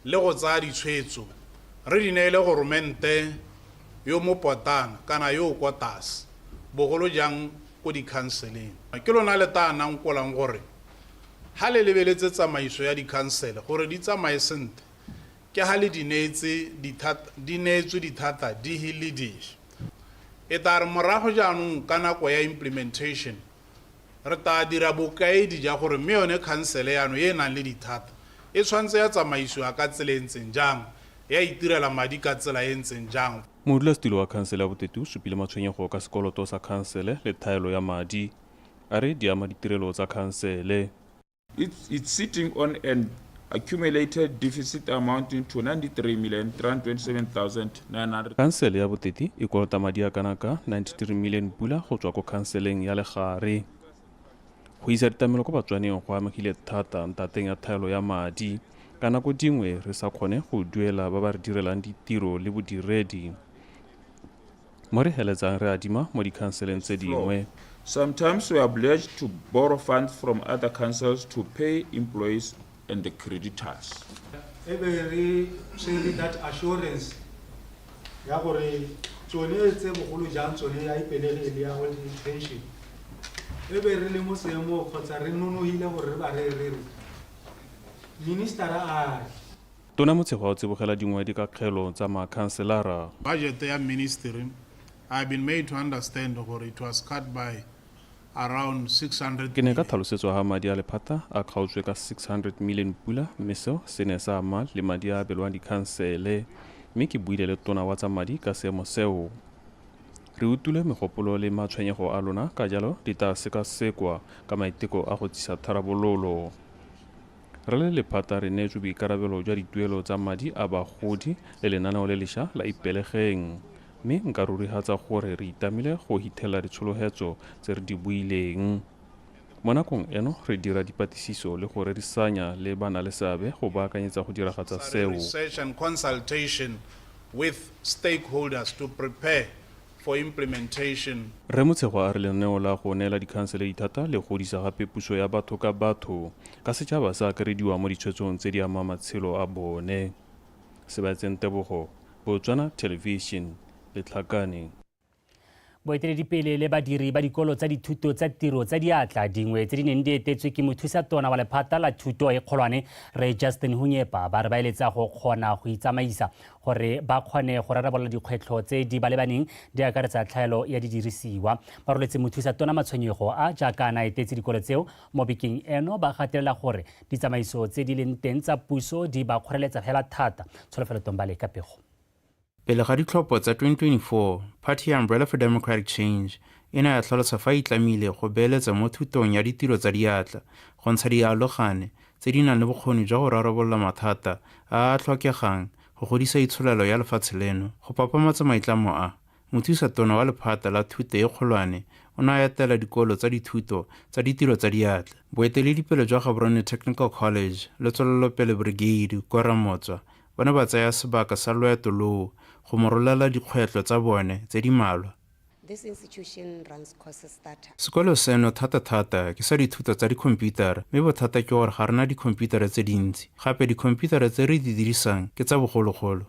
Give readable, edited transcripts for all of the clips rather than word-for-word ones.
Le go tsaya ditshwetso re di neele goromente yo mo potana kana yo o kwa tlase, bogolo jang ko dikhanseleng. Ke lona le taa nankolang gore ha le lebeletse tsamaiso ya dikhansele gore di tsamaye sentle, ke ha le di neetse dithata, di neetswe dithata dihe le dihe. E taa re morago jaanong ka nako ya implementation, re taa dira bokaedi ja gore mme yone khansele yano e e nang le dithata e tshwanetse ya tsamaisiwa ka tsela e ntseng jang, ya itirela madi ka tsela e ntseng jang. Modulasetilo wa khansele ya Boteti o supile matshwenyego ka sekoloto sa khansele le thaelo ya madi. A re di ama ditirelo tsa khansele. It's sitting on an accumulated deficit amounting to 93,327,900. Khansele ya Boteti e kolota madi a kana ka 93 million pula go tswa ko khanseleng ya legare. Go isa ditlamelo kwa Batswaneng go amegile thata ntateng ya thaelo ya madi. Ka nako dingwe re sa kgone go duela ba ba re direlang ditiro le bodiredi. Mo re heletsang re adima mo dikhanseleng tse dingwe. Sometimes we are obliged to borrow funds from other councils to pay employees and the creditors. E be re tshwere that assurance ya gore tsone tse bogolo jang tsone ya Ipelege le ya old age pension, e be re le mo seemo kgotsa re nonogile gore re ba re re re ministera a re. Tona Motshegwa o tsibogela dingwe dikakgelo tsa makhanselara. Budget ya ministry, I have been made to understand gore it was cut by around 600 Ke ne ka million. tlhalosetswa ha madi a lephata a kgaotswe ka 600 million pula mme seo se ne sa ama le madi a abelwang dikhansele, mme ke buile le tona wa tsa madi ka seemo seo. Re utlwile megopolo le matshwenyego a lona, ka jalo di tla sekasekwa ka maiteko a go tsisa tharabololo. Re le lephata re neetswe boikarabelo jwa dituelo tsa madi a bagodi le lenaneo le lesha la Ipelegeng, mme nka rurihatsa gore re itamile go hithela ditsholohetso tse re di buileng. Mo nakong eno re dira dipatlisiso le go rerisanya le banaleseabe go baakanyetsa go diragatsa seo. Research and consultation with stakeholders to prepare for implementation. Rre Motshegwa a re lenaneo la go neela dikhansele dithata le godisa gape puso ya batho ka batho, ka setšhaba se akarediwa mo ditshwetsong tse di amang matshelo a bone. Sebaetseng Tebogo, Botswana Television, Letlhakane. Boeteledipele le badiri ba dikolo tsa dithuto tsa tiro tsa diatla dingwe tse di neng di etetswe ke mothusa tona wa lephata la thuto e kgolwane Rre Justin Hunyepa ba re ba eletsa go kgona go itsamaisa gore ba kgone go rarabolola dikgwetlho tse di ba lebaneng di akaretsa tlhaelo ya didirisiwa. Ba roletse mothusa tona matshwenyego a jaaka a na etetse dikolo tseo mo bekeng eno, ba gatelela gore ditsamaiso tse di leng teng tsa puso di ba kgoreletsa fela thata. Tsholofelo Tombale ka pego. Pele ga ditlhopho tsa 2024, phathi ya Umbrella for Democratic Change e ne ya tlhalosa fa e itlamile go beeletsa mo thutong ya ditiro tsa diatla go ntsha dialogane tse di nang le bokgoni jwa go rarabolola mathata a a tlhokegang go godisa itsholelo ya lefatshe leno. Go papamatsa maitlamo a, mothusa tona wa lephata la thuto e kgolwane o ne a etela dikolo tsa dithuto tsa ditiro tsa diatla, boeteledipele jwa Gaborone Technical College le Tswelelopele Brigade kwa Ramotswa ba ne ba tsaya sebaka sa loeto loo go mo rolela dikgwetlho tsa bone tse di malwa. Sekolo seno thata-thata ke sa dithuto tsa dikhomputara mme bothata ke gore ga re na dikhomputara tse dintsi. Gape dikhomputara tse re di dirisang ke tsa bogologolo.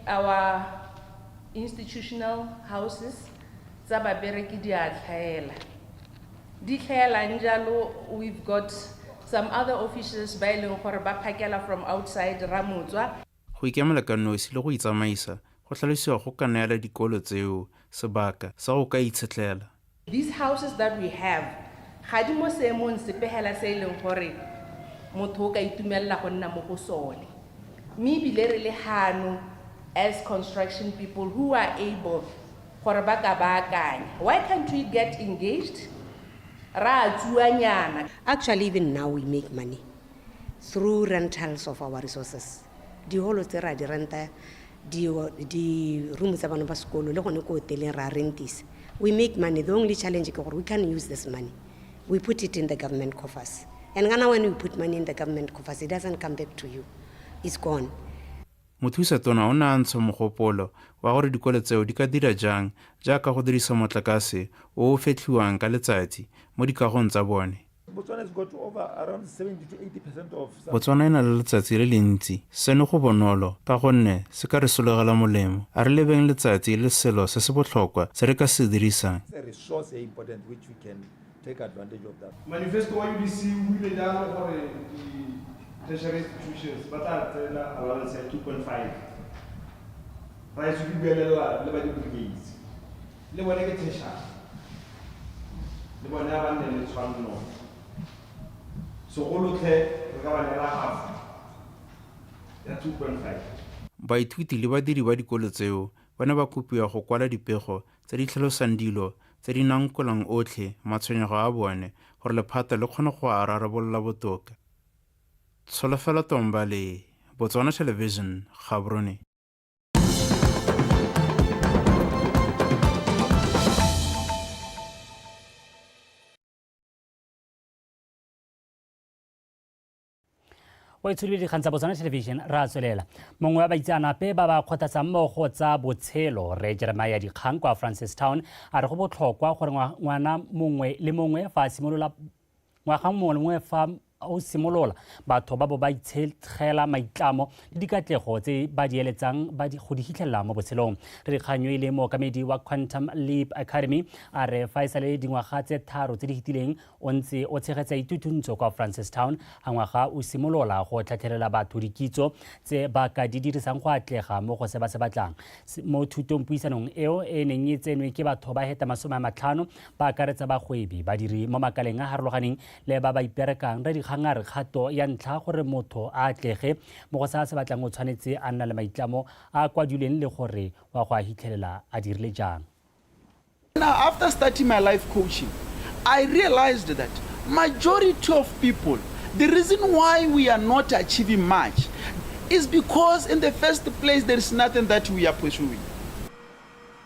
Our institutional houses tsa babereki di a tlhaela. Di tlhaelang jalo, we've got some other officers ba e leng gore ba phakela from outside Ramotswa. Go ikemela ka nosi le go itsamaisa go tlhalosiwa go ka neela dikolo tseo sebaka sa go ka itshetlela. These houses that we have ga di mo seemong sepe hela se e leng gore motho o ka itumelela go nna mo go sone. Mme ebile re le hano as construction people who are able gore ba ka baakanya. Why can't we get engaged ra tsuanyana? Actually even now we make money through rentals of our resources. Diholo tse ra di renta, di di-room tsa bana ba sekolo le gone ko hoteleng ra rentisa. We make money. The only challenge ke gore we can't use this money. We put it in the government coffers. And kana when you put money in the government coffers, it doesn't come back to you. It's gone. Mothusa tona o ne a ntsha mogopolo wa gore dikolo tseo di ka dira jang jaaka go dirisa motlakase o o fetlhiwang ka letsatsi mo dikagong tsa bone. Botswana has got over around 70 to 80% of Botswana e na le letsatsi le le ntsi. Seno go bonolo ka gonne se ka re solegela molemo. A re lebeng letsatsi e le selo se se botlhokwa se re ka se dirisang. It's a resource important which we can take advantage of that. Manifesto wa UDC o buile jalo gore di tertiary institutions ba tla tsena allowance ya 2.5. Ra itse ke buelela le ba di-brigades. Le bone ke tertiary. Le bone a ba nne le tshwanno. Segolotlhe re ka ba neela half ya 2.5. Baithuti le badiri ba dikolo tseo ba ne ba kopiwa go kwala dipego tse di tlhalosang dilo tse di nankolang otlhe matshwenyego a bone gore lephata le kgone go a rarabolola botoka. Tsholofelo Tombale, Botswana Television, Gaborone. O itshudile dikgang tsa Botswana Television. Ra tswelela. Mongwe wa baitseanape ba ba kgothatsang mmogo tsa botshelo, re Jeremiah Dikgang kwa Francistown, a re go botlhokwa gore ngwana mongwe le mongwe fa a simolola ngwaga mongwe le mongwe fa o simolola, batho ba bo ba itshetgela maitlamo le dikatlego tse ba di eletsang go di fitlhelela mo botshelong. Re Dikganyo e le mookamedi wa Quantum Leap Academy a re fa e sale dingwaga tse 3 tse di fetileng o ntse o tshegetsa ithutuntsho kwa Francistown ga ngwaga o simolola go tlhatlhelela batho dikitso tse ba ka di dirisang go atlega mo go se ba se batlang mo thutong. Puisanong eo e neng e tsenwe ke batho ba heta 50 ba akaretsa bagwebi, badiri mo makaleng a harologaneng le ba ba iperekang, re Dikgang a re kgato ya ntlha gore motho a atlege mo go sa se batlang o tshwanetse a nna le maitlamo a kwadilweng le gore wa go a hitlhelela a dirile jang. Now, after starting my life coaching, I realized that majority of people, the reason why we are not achieving much is because in the first place there is nothing that we are pursuing.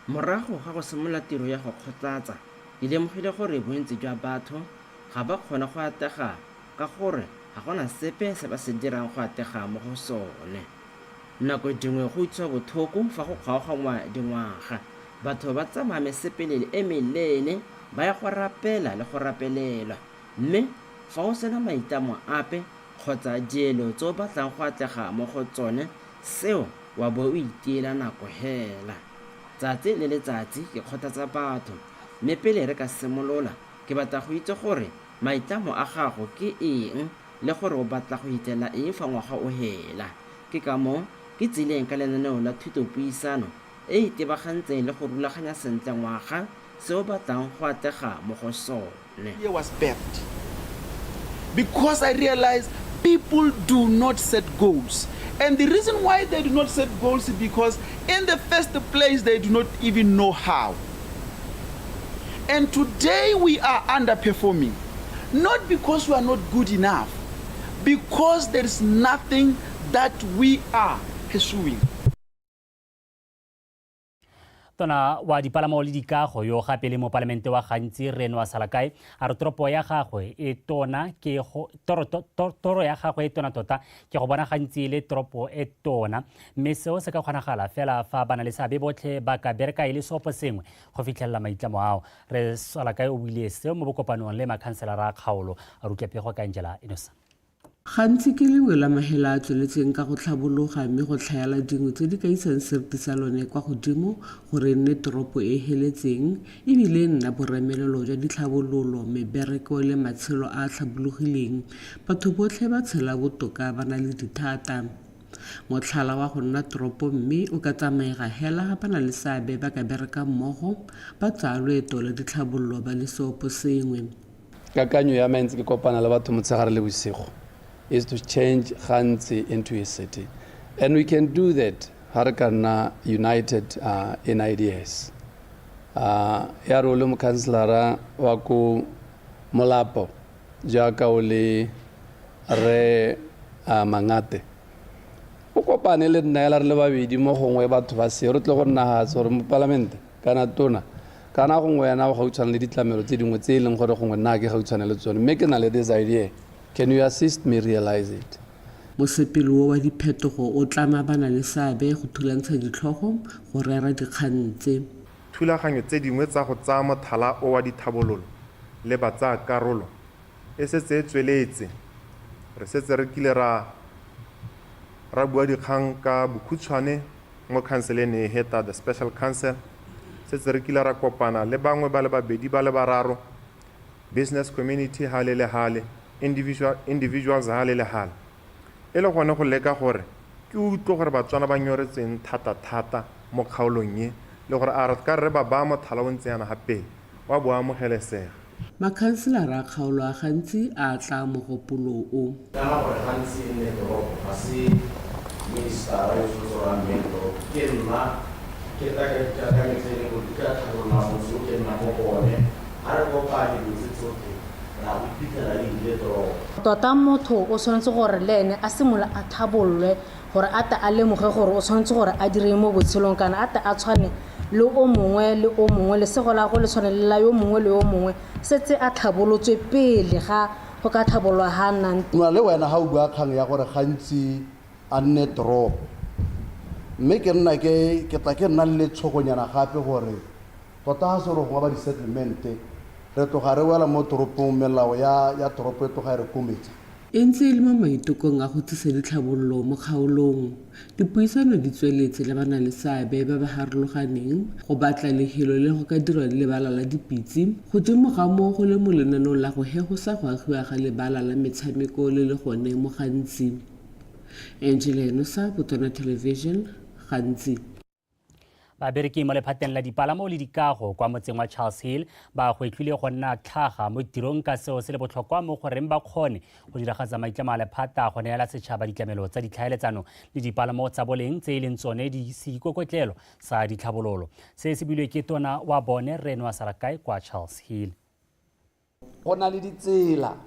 Morago ga go simolola tiro ya go kgotlatsa, ke lemogile gore bontsi jwa batho ga ba kgone go atlega ka gore ga gona sepe se ba se dirang go atlega mo go sone. Nako dingwe go utlwisa botlhoko fa go kgaogangwa dingwaga, batho ba tsamaya mesepele e meleele ba ya go rapela le go rapelelwa, mme fa o sena maitlamo ape kgotsa dielo tse o batlang go atlega mo go tsone, seo wa bo o itiela nako hela. Tsatsi le letsatsi ke kgothatsa batho, mme pele re ka simolola ke batla go itse gore maitlamo a gago ke eng le gore o batla go fitlhelela eng fa ngwaga o hela. Ke ka moo ke tsileng ka lenaneo la thutopuisano e itebagantseng le go rulaganya sentle ngwaga se o batlang go atlega mo go sone. Year was birthed because I realized people do not set goals. And the reason why they do not set goals is because in the first place they do not even know how. And today we are underperforming, not because we are not good enough, because there is nothing that we are pursuing. Tona wa dipalamo le dikago yo gape le mopalamente wa Gantsi, Reno Salakae, a re toropo ya gagwe e tona ke go toro, toro, toro ya gagwe e tona tota ke go bona Gantsi le toropo e tona, mme seo se ka kgonagala fela fa ba na le seabe botlhe ba ka bereka e le seopo sengwe go fitlhelela maitlamo ao. Re Salakae o buile seo mo bokopanong le makhanselara a kgaolo. A rutlwa pego ka Angela Enosa. Gantsi ke lengwe la mahela a tsweletseng ka go tlhabologa, mme go tlhaela dingwe tse di ka isang seriti sa lone kwa godimo gore e nne toropo e e heletseng ebile e nna boremelelo jwa ditlhabololo, mebereko le matshelo a a tlhabologileng. Batho botlhe ba tshela botoka ba na le dithata. Motlhala wa go nna toropo mme o ka tsamaega hela ba na le seabe ba ka bereka mmogo ba tsaya loeto la ditlhabololo ba le seopo sengwe. Kakanyo ya me ntse ke kopana le batho motshegare le bosigo is to change Gantsi into a city, and we can do that ha re ka nna united in ideas. Ya re o le mokhanselara wa ko Molapo jaaka o le re Mangate, o kopane le nna ela re le babedi mo gongwe batho ba se re tle go nna gatse gore mopalamente kana tona kana gongwe wena o gautshwane le ditlamelo tse dingwe tse e leng gore gongwe nna ke gautshwane le tsone, mme ke na le this idea, can you assist me realize it? Mosepele o wa diphetogo o tlama ba na le seabe go thulantsha ditlhogo go rera dikgang tse. Thulaganyo tse dingwe tsa go tsaya mothala o wa dithabololo le batsayakarolo e setse e tsweletse. Re setse re kile ra ra bua dikgang ka bokhutshwane mo khanseleng e heta the special council. Setse re kile ra kopana le bangwe ba le babedi ba le bararo, business community hale le hale, individuals hale le hale. E le gone go leka gore ke utlwe gore Batswana ba nyoretseng thata-thata mo kgaolong e, le gore a re ka re ba baya mothala o ntse yana ga pele wa bo amogelesega. Makhanselara a kgaolo a gantsi a tla mogopolo o. Kana gore gantsi e nne toropo ga se minister yo tshwanetse gore a nne toropo, ke nna ke tla ka dikakanyo tse e leng gore di tla tlhabolola motse o ke nnang mo go one. Ga re kopanye dilo tse tsotlhe ra go iphitlhela re dirile toropo. Tota motho o tshwanetse gore le ene a simolole a tlhabololwe gore a tle a lemoge gore o tshwanetse gore a direng mo botshelong kana a tle a tshwane le o mongwe le o mongwe, lesego la gagwe le tshwane le la yo mongwe le yo mongwe, setse a tlhabolotswe pele ga go ka tlhabololwa ga a nnang teng. Nna le wena ga o bua kgang ya gore gantsi a nne toropo, mme ke nna ke ke tla ke nna le letshogonyana gape gore tota ga se gore gongwe ba di-settlement re tloga re wela mo toropong, melao ya ya toropo e tloga e re kometsa. E ntse e le mo maitekong a go tsisa ditlhabololo mo kgaolong. Dipuisano di tsweletse le ba-na-le-seabe ba ba harologaneng go batla lefelo le go ka dirwang lebala la dipitse, godimo ga moo go le mo lenaneong la go hegosa go agiwa ga lebala la metshameko le le gone mo Gantsi. Angela Enosa, Botswana Television, Gantsi. Babereki mo lephateng la dipalamo le dikago kwa motseng wa Charles Hill ba gwetlhile go nna tlhaga mo tirong ka seo se le botlhokwa mo goreng ba kgone go diragatsa maitlamo a lephata go neela setšhaba ditlamelo tsa ditlhaeletsano le dipalamo tsa boleng tse e leng tsone di seikokotlelo sa ditlhabololo. Se se builwe ke tona wa bone Rre Noah Sarakai kwa Charles Hill. Go na le ditsela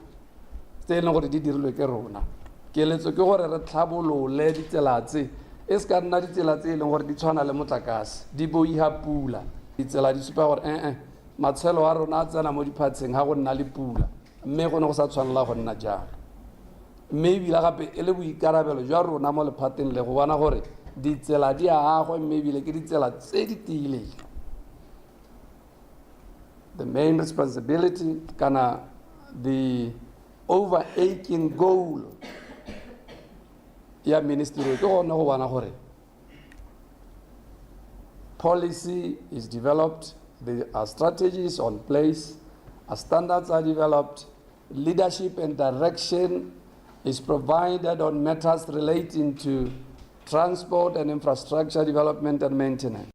tse e leng gore di dirilwe ke rona. Keletso ke gore re tlhabolole ditsela tse, e se ka nna ditsela tse e leng gore di tshwana le motlakase, di boiha pula. Ditsela di supa gore ee, matshelo a rona a tsena mo diphatsheng ga go nna le pula, mme go ne go sa tshwanela go nna jalo. Mme ebile gape e le boikarabelo jwa rona mo lephateng le go bona gore ditsela di a agwe, mme ebile ke ditsela tse di tiileng. The main responsibility kana the overaching goal ya ministry ke gone go bona gore policy is developed, there are strategies on place, standards are developed, leadership and direction is provided on matters relating to transport and infrastructure development and maintenance.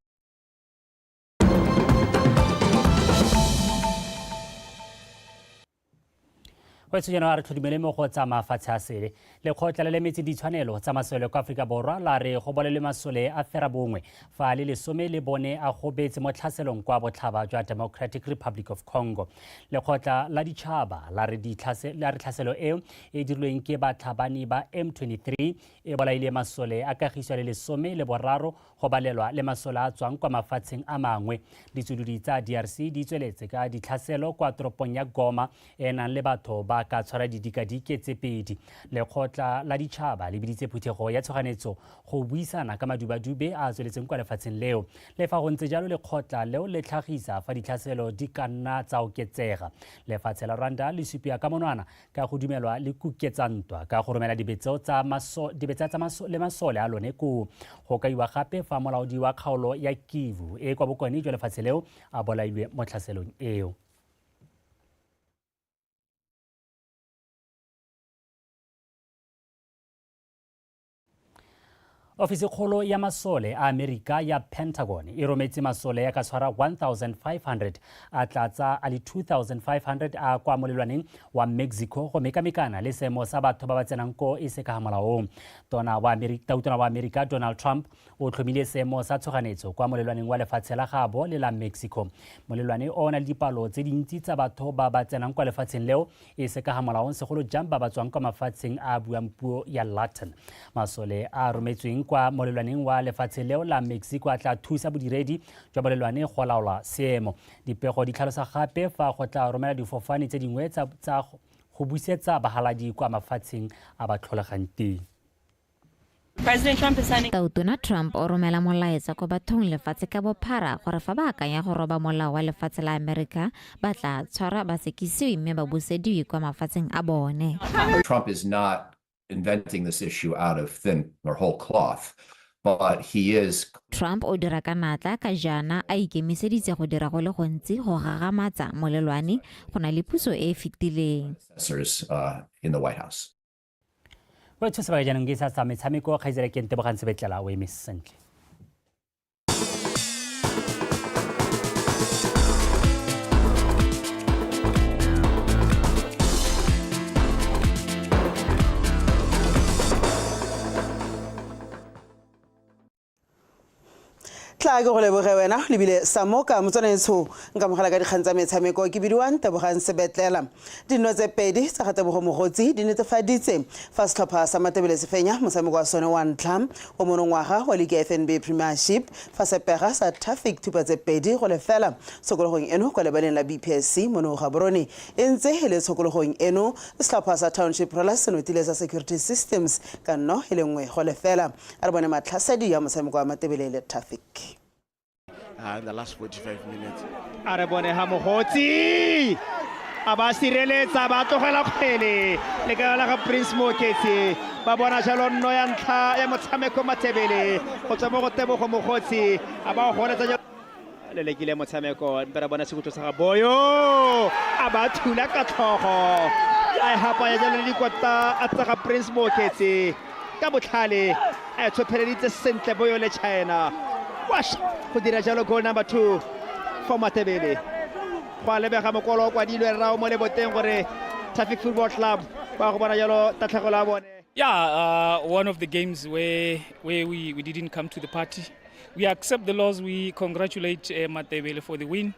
Go etso jaanong a re tlhodumele mo go tsa mafatshe a sele. Lekgotla le lemetse ditshwanelo tsa masole kwa Aforika Borwa la re go bolelwe masole a fera bongwe fa le lesome le bone a gobetse mo tlhaselong kwa botlhaba jwa Democratic Republic of Congo. Lekgotla la ditšhaba la re tlhaselo eo e dirilweng ke batlhabani ba M23 e bolaile masole a kagiso le lesome le boraro go balelwa le masole a tswang kwa mafatsheng a mangwe. Ditsulodi tsa DRC di tsweletse ka ditlhaselo kwa toropong ya Goma e nang le batho ba ka tshwara didikadike tse pedi. Lekgotla la ditšhaba le biditse phuthego ya tshoganetso go buisana ka madubadube a tsweletseng kwa lefatsheng leo. Le fa go ntse jalo, lekgotla leo le tlhagisa fa ditlhaselo di ka nna tsa oketsega. Lefatshe la Rwanda le supiwa ka monwana ka go dumelwa le kuketsa ntwa ka go romela dibetsa tsa le masole a lone koo. Go kaiwa gape fa molaodi wa kgaolo ya Kivu e kwa bokone jwa lefatshe leo a bolailwe mo tlhaselong eo. Ofisikgolo ya masole a Amerika ya Pentagon e rometse masole ya ka tshwara 1500 a tlatsa a le 2500 a kwa molelwaneng wa Mexico go mekamekana le seemo sa batho ba ba tsenang ko e se ka ga molaong. Tautona wa Amerika Donald Trump o tlhomile seemo sa tshoganetso kwa molelwaneng wa lefatshe la gabo le la Mexico. Molelwane o na le dipalo tse dintsi tsa batho ba ba tsenang kwa lefatsheng leo e se ka ga molaong, segolo jang ba ba tswang kwa mafatsheng a buang puo ya Latin. Masole a rometsweng kwa molelwaneng wa lefatshe leo la Mexico a tla thusa bodiredi jwa molelwane go laola seemo. Dipego di tlhalosa gape fa go tla romela difofane tse dingwe tsa go busetsa bahaladi kwa mafatsheng a ba tlholegang teng. President Trump is sending Tautona Trump o romela molaetsa ko bathong lefatshe ka bophara gore fa ba akanya go roba molao wa lefatshe la Amerika ba tla tshwarwa ba sekisiwe mme ba busediwe kwa mafatsheng a bone. Trump is not inventing this issue out of thin or whole cloth, but he is Trump o dira ka natla ka jaana a ikemiseditse go dira go le gontsi go gagamatsa molelwane go na le puso e e fetileng. Assessors in the White House. Wetsho sebaka jaanong ke sa tsa metshameko kgaitsedi ke Ntebogang Sebetlela o eme sentle. Tla ke go leboge wena lebile samoka motswanetsho nka mogala ka dikgang tsa metshameko ke bidiwang Tebogang Sebetlela. Dino tse pedi tsa ga Tebogo Mogotsi di netefaditse fa setlhopha sa Matebele se fenya motshameko wa sone wa ntlha o monongwaga wa league ya FNB Premiership fa sepega sa Traffic thupa tse 2-0 tshokologong eno kwa lebaleng la BPSC mono Gaborone. E ntse e le tshokologong eno setlhopha sa Township Rollers se notile sa Security Systems ka 1-0. A re bone matlhasedi ya motshameko wa Matebele le Traffic. In the last 45 minutes. A re bone ha Mogotsi a ba sireletsa ba tlogela kgwele le ka la ga Prince Moketsi ba bona jalo nno ya ntlha ya motshameko Matebele go tswa mo go Tebogo Mogotsi a ba goletsa jalo le lekile motshameko mpe re bona sekutlo sa ga Boyo a ba thula ka tlhogo a e hapa ya jalo le dikota a tsa ga Prince Moketsi ka botlhale a e tshopheleditse sentle Boyo le China wash go dira jalo goal number 2 for Matebele. Go a lebega mokwalo o kwadilwe rrao mo leboteng gore Traffic Football Club ba go bona jalo tatlhegelo ya bone. Yeah, one of the games where we didn't come to the party. We accept the loss. We congratulate Matebele for the win.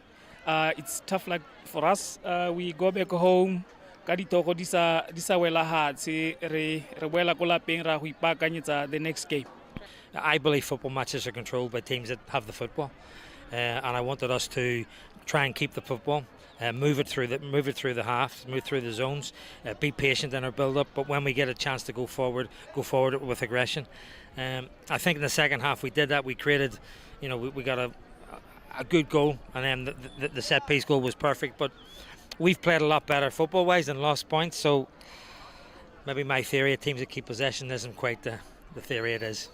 It's tough luck for us. We go back home. Ka dithogo di sa wela hatshe re boela ko lapeng ra go ipaakanyetsa the next game. I believe football matches are controlled by teams that have the football, and I wanted us to try and keep the football, move it through the half, move through the zones, be patient in our build-up. But when we get a chance to go forward with aggression. I think in the second half we did that. We created, you know, we got a good goal, and then the set piece goal was perfect. But we've played a lot better football-wise and lost points. So maybe my theory of teams that keep possession isn't quite the theory it is.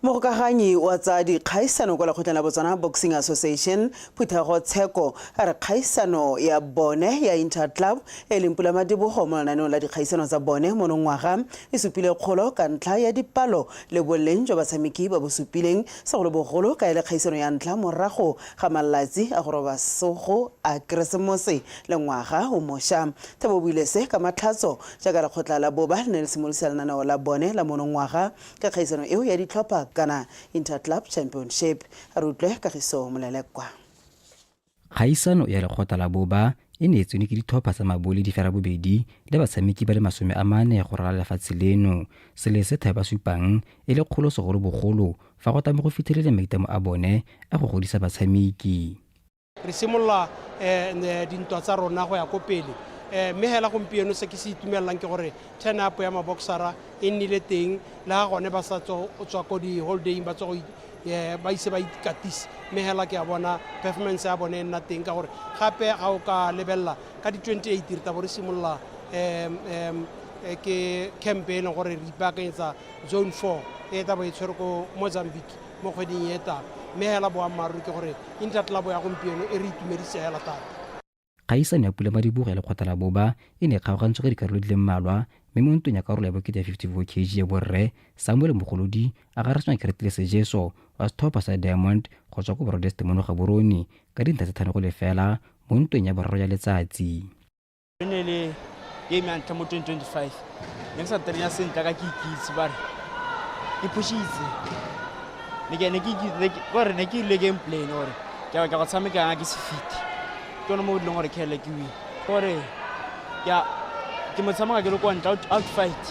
Mogokaganyi wa tsa dikgaisano kwa lekgotleng la Botswana Boxing Association Phuthego Tsheko a re kgaisano ya bone ya Interclub e leng pulamadibogo mo lenaneong la dikgaisano tsa bone monongwaga e supile kgolo ka ntlha ya dipalo le boleng jwa batshameki ba bo supileng segolobogolo ka e le kgaisano ya ntlha morago ga malatsi a go roba sogo a Keresemose le ngwaga o mošwa. Thabo buile se ka matlhatso jaaka lekgotla la Boba le ne le simolodisa lenaneo la bone la monongwaga ka kgaisano eo ya ditlhopha kana Interclub Championship. A re utlwe Kagiso Molelekwa. Kgaisano ya lekgotla la Boba e ne e tsene ke ditlhopha tsa mabole di fera bobedi le batshameki ba le 40 go ralala lefatshe leno. Sele se thabe ba supang e le kgolo segolobogolo fa go tame go fitlhelele maitlamo a bone a go godisa batshameki. Re simolola dintwa tsa rona go ya ko pele. Mme hela gompieno se ke se itumellang ke gore turn up ya maboxera e nnile teng le ga gone ba sa tswa ko di-holidayng ba tswa ba ise ba ikatise, mme hela ke a bona performance ya bone e nna teng ka gore gape ga o ka lebelela ka di-28 re tla bo re simolola ke camp e leng gore re ipaakanyetsa zone 4 e tla bo e tshwere ko Mozambique mo kgweding e tlang, mme hela boammaaruri ke gore Interclub ya gompieno e re itumedise hela thata. Kgaisano ya pulamadibogo ya lekgotla la Boba e ne e kgaogantswe ka dikarolo di le mmalwa mme mo ntweng ya karolo ya bokete ya 54 kg ya borre Samuel Mogolodi a gariswa Keretile Sejeso wa setlhopha sa Diamond go tswa ko Borodeste mono Gaborone ka dintlha tse 5-0 mo ntweng ya boraro ya letsatsi. E ne le game ya ntlha mo 2025 ne ke sa traina sentle ka ke ikitse ba re ke phushitse ne ke ile game plan gore ke batla go tshameka ke se fit ke yone mo o dileng gore ke hele ke win gore ke motshameka ke le kwa ntle out fight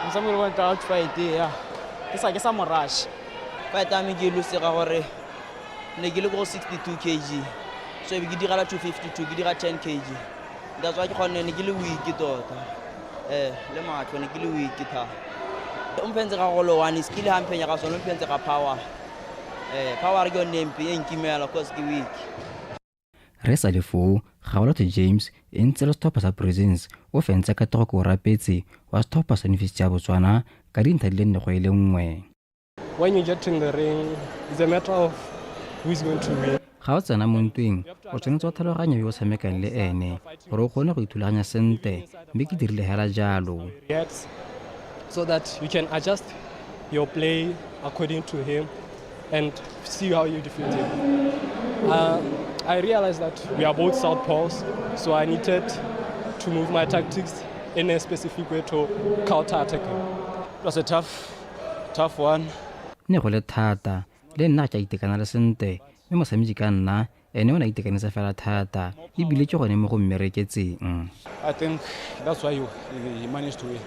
motshameka ke le kwa ntle out fight ya ke sa mo rush. Fight ya me ke losega gore ne ke le ko 62 kg so be ke direla 252 ke dira 10 kg. That's why ke kgonne ne ke le weak tota le matlho ne ke le weak thata. O mphentse ga golo one skill ha mphenya ga sone o mphentse ga power. Power ke yone mpe e nkimela cause ke weak. Re sa le foo, Gaolathe James e ntse le setlhopha sa Prisons o fentse Katlego Keorapetse wa setlhopha sa Yunibesithi ya Botswana ka dintlha di le 4 go e le 1. When you get in the ring, it's a matter of who is going to win. Ga o tsena mo ntweng, o tshwanetse wa tlhaloganya yo o tshamekang le ene gore o kgone go ithulaganya sentle, mme ke dirile hela jalo. Reacts so that you can adjust your play according to him and see how you defeat him. I realized that we are both southpaws, so I needed to move my tactics in a specific way to counter attack him. It was a tough, tough one. Ne go le thata, le nna ga ke a itekanela sentle, mme motshameki ka nna ene o ne a itekanetse fela thata, ebile ke gone mo go mmereketseng. I think that's why he managed to win.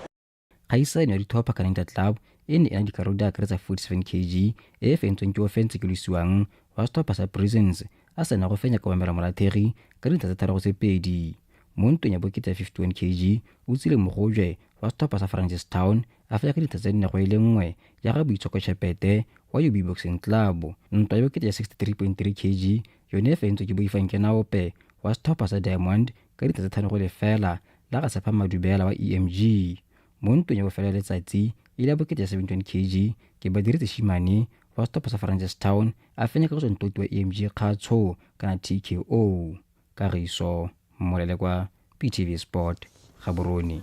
Kgaisano ya ditlhopha kana Inter-Club e ne e na dikarolo di akaretsa 47 kg e e fentsweng ke Ofentse Kelosiwang wa setlhopha sa Prisons a sena go fenya Kobamelo Molathegi ka dintlha tse 3 go 2. Mo ntweng ya bokete ya 51 kg o tsile Mogojwe wa setlhopha sa Francistown a fenya ka dintlha tse 4 go e le 1 ya ga Boitshoko Chepete wa UB Boxing Club. Ntwa ya bokete ya 63.3 kg yone e fentswe ke Boifang Kenaope wa setlhopha sa Diamond ka dintlha tse 5 go 0 la ga Tshepa Madubela wa EMG. Mo ntweng ya bofelo ya letsatsi e le ya bokete ya 71 kg ke Badiretse Shimane wa setlhopha sa Francistown a fenya ka go tswa ntoti wa EMG Kgatsho kana TKO. Kagiso Molele kwa BTV Sport, Gaborone.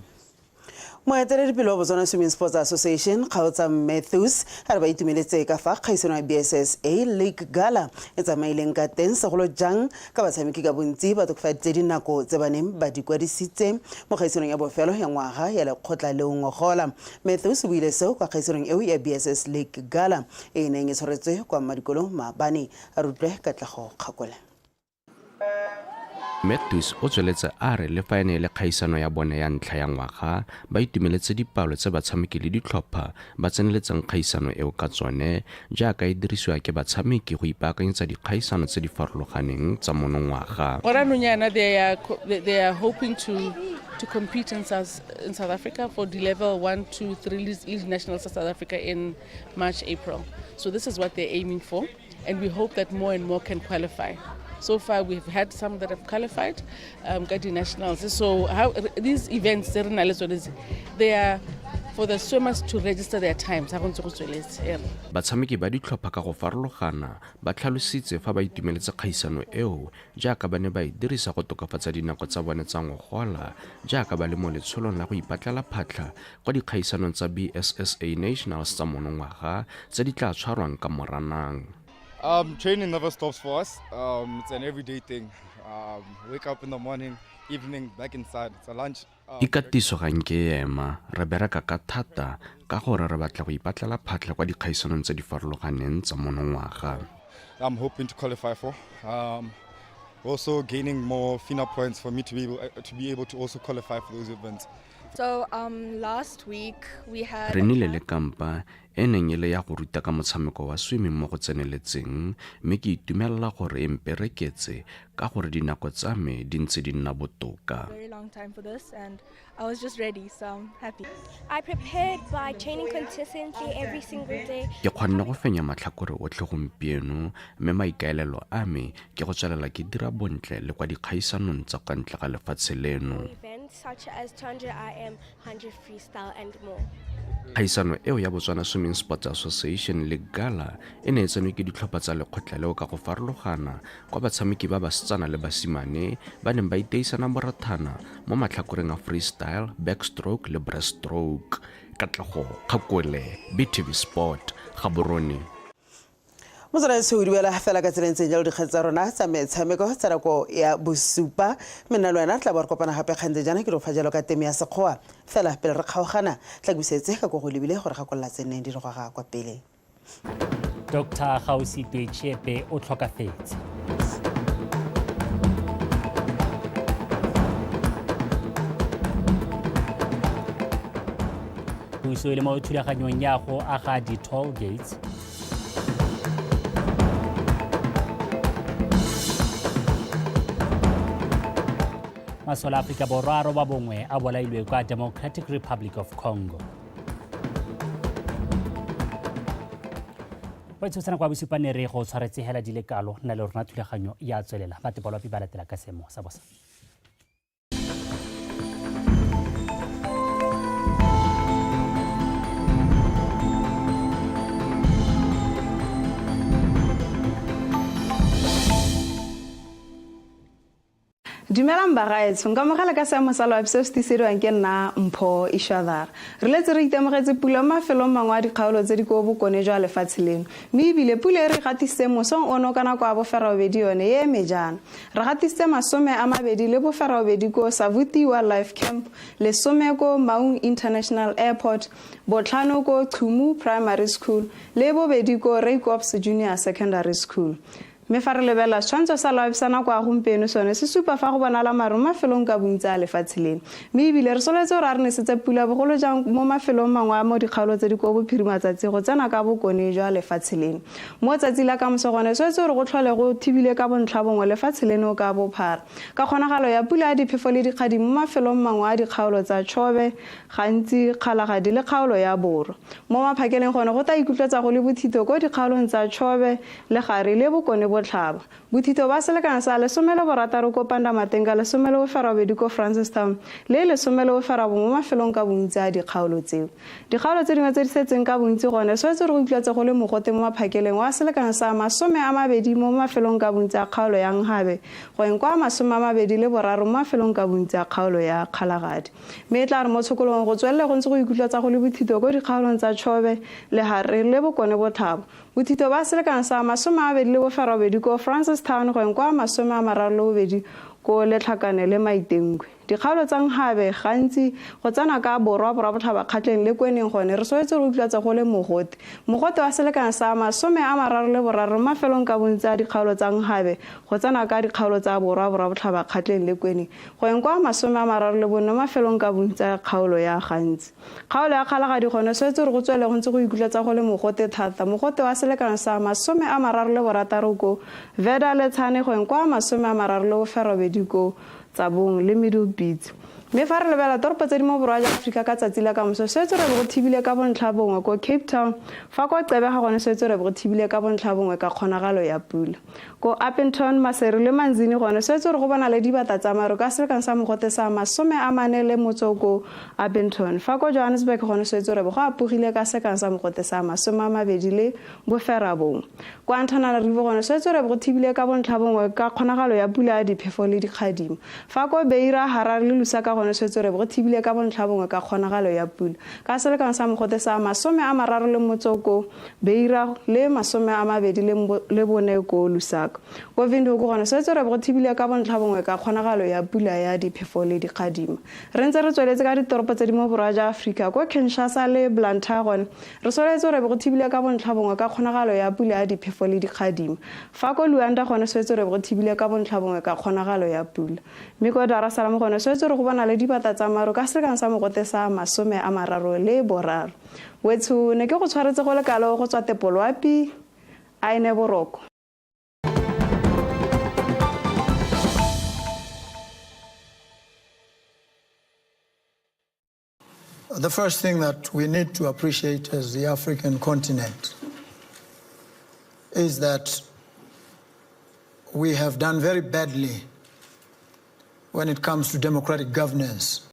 Moeteledipele wa Botswana Swimming Sports Association Kgaotsa Matthews a re ba itumeletse ka fa kgaisano ya BSSA League Gala e tsamaileng ka teng, segolo jang ka batshameki ka bontsi ba tokofaditse dinako tse ba neng ba di kwadisitse mo kgaisanong ya bofelo ya ngwaga ya lekgotla leo ngogola. Matthews o buile seo kwa kgaisanong eo ya BSS League Gala e e neng e tshwaretswe kwa Madikolong maabane. A rutlwe Katlego Kgakole. Matthews o tsweletse a re le fa e ne e le kgaisano ya bone ya ntlha ya ngwaga, ba itumeletse dipalo tse batshameki le ditlhopha ba tseneletseng kgaisano eo ka tsone, jaaka e dirisiwa ke batshameki go ipaakanyetsa dikgaisano tse di farologaneng tsa monongwaga. Gona nou jaana they are hoping to compete in South Africa for the level 1, 2, 3 league nationals of South Africa in March, April. So this is what they're aiming for, and we hope that more and more can qualify. So far, we've had some that have qualified, got the nationals. So these events, they are for the swimmers to register their times. Ha go ntse go tsweletse, ee. Batshameki ba ditlhopha ka go farologana ba tlhalositse fa ba itumeletse kgaisano eo, jaaka ba ne ba e dirisa go tokafatsa dinako tsa bone tsa ngogola, jaaka ba le mo letsholong la go ipatlela phatlha kwa dikgaisanong tsa BSSA Nationals tsa monongwaga tse di tla tshwarwang ka Moranang. Training never stops for us. It's an everyday thing. Wake up in the morning, evening, back inside. It's a lunch. Ikatiso ga nke e ema, re bereka ka thata ka gore re batla go ipatlela phatlha kwa dikgaisanong tse di farologaneng tsa monongwaga. I'm hoping to qualify for. Also gaining more FINA points for me to be able to also qualify for those events. So last week we had Re nnile le kampa e neng e le ya go ruta ka motshameko wa swimming mo go tseneletseng, mme ke itumelela gore e mpereketse ka gore dinako tsa me di ntse di nna botoka. Very long time for this, and I was just ready, so I'm happy. I prepared by training consistently every single day. Ke kgonne go fenya matlhakore otlhe gompieno, mme maikaelelo a me ke go tswelela ke dira bontle le kwa dikgaisanong tsa kwa ntle ga lefatshe leno. Events such as 200 IM, 100 freestyle, and more. Kgaisano eo ya Botswana Swimming Sports Association le Gala e ne e tsenwe ke ditlhopha tsa lekgotla leo ka go farologana, kwa batshameki ba basetsana le basimane ba neng ba iteisana borathana mo matlhakoreng a freestyle, backstroke le breaststroke. Katlego Kgakole, BTV Sport, Gaborone. Motswalaetsho, o duela fela ka tseleng tseng jalo dikgang tsa rona tsa metshameko tsa nako ya bosupa, mme nna le wena tla bo re kopana gape kgantse jaana ke re fa jalo ka teme ya Sekgowa. Fela pele re kgaogana, tla ke busetse ka ko go lebile gore gakolola tse nneng di re goga kwa pele. Dr Gaositwe Chiepe o tlhokafetse. Puso e le mo thulaganyong ya go aga di-toll gates. Masole a Aforika Borwa a 9 a bolailwe kwa Democratic Republic of Congo. Ba tshosana kwa bosupane re go tshwaretse hela di le kalo nna le rona thulaganyo ya tswelela. Ba tepolwapi ba latela ka seemo sa bosa. Dumelang bagaetsho, nka mogela ka seemo sa loapi se se tisediwang ke nna Mpho Ishadara. Re letse re itemogetse pula mo mafelong mangwe a dikgaolo tse di ko bokone jwa lefatshe leno, mme ebile pula e re gatisitse mosong ono ka nako ya boferabobedi yone e eme jaana. Re gatisitse 28 ko Savuti Wildlife Camp, 10 ko Maun International Airport, 5 ko Chumu Primary School le 2 ko Raikops Junior Secondary School. Mme fa re lebelela setshwantsho sa loapi sa nako ya gompieno sone se supa fa go bonala maru mo mafelong ka bontsi a lefatshe leno, mme ebile re soletse gore a re nesetse pula bogolo jang mo mafelong mangwe a mo dikgaolo tse di ko bophirimatsatsi go tsena ka bokone jwa lefatshe leno. Mo tsatsi la kamoso gone swetse gore go tlhole go thibile ka bontlha bongwe lefatshe leno ka bophara ka kgonagalo ya pula ya diphefo le dikgadi mo mafelong mangwe a dikgaolo tsa Chobe, Gantsi, Kgalagadi le kgaolo ya Borwa. Mo maphakeleng gone go tla ikutlwetsa go le bothito ko dikgaolong tsa Chobe, Legare le Bokone Botlhaba. Bothito ba selekano sa 16 ko Pandamatenga, 18 ko Francistown le 19 mo mafelong ka bontsi a dikgaolo tseo. Dikgaolo tse dingwe tse di setseng ka bontsi gone swetse re utlwetse go le mogote mo maphakeleng wa selekano sa 20 mo mafelong ka bontsi a kgaolo ya Nghabe, go eng kwa 23 mo mafelong ka bontsi a kgaolo ya Kgalagadi. Mme e tla re mo tshokolong go tswelele go ntse go ikutlwetsa go le bothito ko dikgaolong tsa Chobe, Legare le Bokone Botlhaba. Bothito ba selekano sa 28 ko Francistown go eng kwa 32 ko Letlhakane le Maitengwe. Dikgaolo tsa Nghabe gantsi go tsena ka borwa borwa botlhaba Kgatleng le Kweneng gone re swetse re utlwatse go le mogote. Mogote wa selekano sa 33 mo mafelong ka bontsi a dikgaolo tsa Nghabe go tsena ka dikgaolo tsa borwa borwa botlhaba Kgatleng le Kweneng go eng kwa 34 mo mafelong ka bontsi a kgaolo ya Gantsi. Kgaolo ya Kgalagadi gone swetse re go tswele go ntse go ikutlwetsa go le mogote thata. Mogote wa selekano sa 36 ko Veda le Tshane go eng kwa 38 ko Tsabong le Middlepits. Mme fa re lebela toropo tse di mo borwa jwa Aforika ka tsatsi la kamoso swetse re be go thibile ka bontlha bongwe ko Cape Town, fa kwa Gqeberha gone swetse re be go thibile ka bontlha bongwe ka kgonagalo ya pula. Ko Upington, Maseru le Manzini gone swetse re go bona le dibata tsa maru ka selekano sa mogote sa 40 ko Upington, fa ko Johannesburg gone swetse re be go apogile ka sekano sa mogote sa 29. Kwa Antananarivo gone swetse re be go thibile ka bontlha bongwe ka kgonagalo ya pula ya diphefo le dikgadimo. Fa ko Beira, Harare le Lusaka gone swetse re be go thibile ka bontlha bongwe ka kgonagalo ya pula ka selekano sa mogote sa 30 ko Beira le 24 ko Lusaka. Ko Windhoek gone swetse re be go thibile ka bontlha bongwe ka kgonagalo ya pula ya diphefo le dikgadimo. Re ntse re tsweletse ka ditoropo tse di mo borwa jwa Aforika ko Kinshasa le Blantyre gone re soletse re be go thibile ka bontlha bongwe ka kgonagalo ya pula ya diphefo le dikgadimo. Fa ko Luanda gone swetse re be go thibile ka bontlha bongwe ka kgonagalo ya pula. Mme ko Dar es Salaam gone swetse re go bona le dibata tsa maru ka selekano sa mogote sa 33. Wetsho ne ke go tshwaretse go le kalo go tswa Tepoloapi a ene boroko. The first thing that we need to appreciate as the African continent is that we have done very badly when it comes to democratic governance.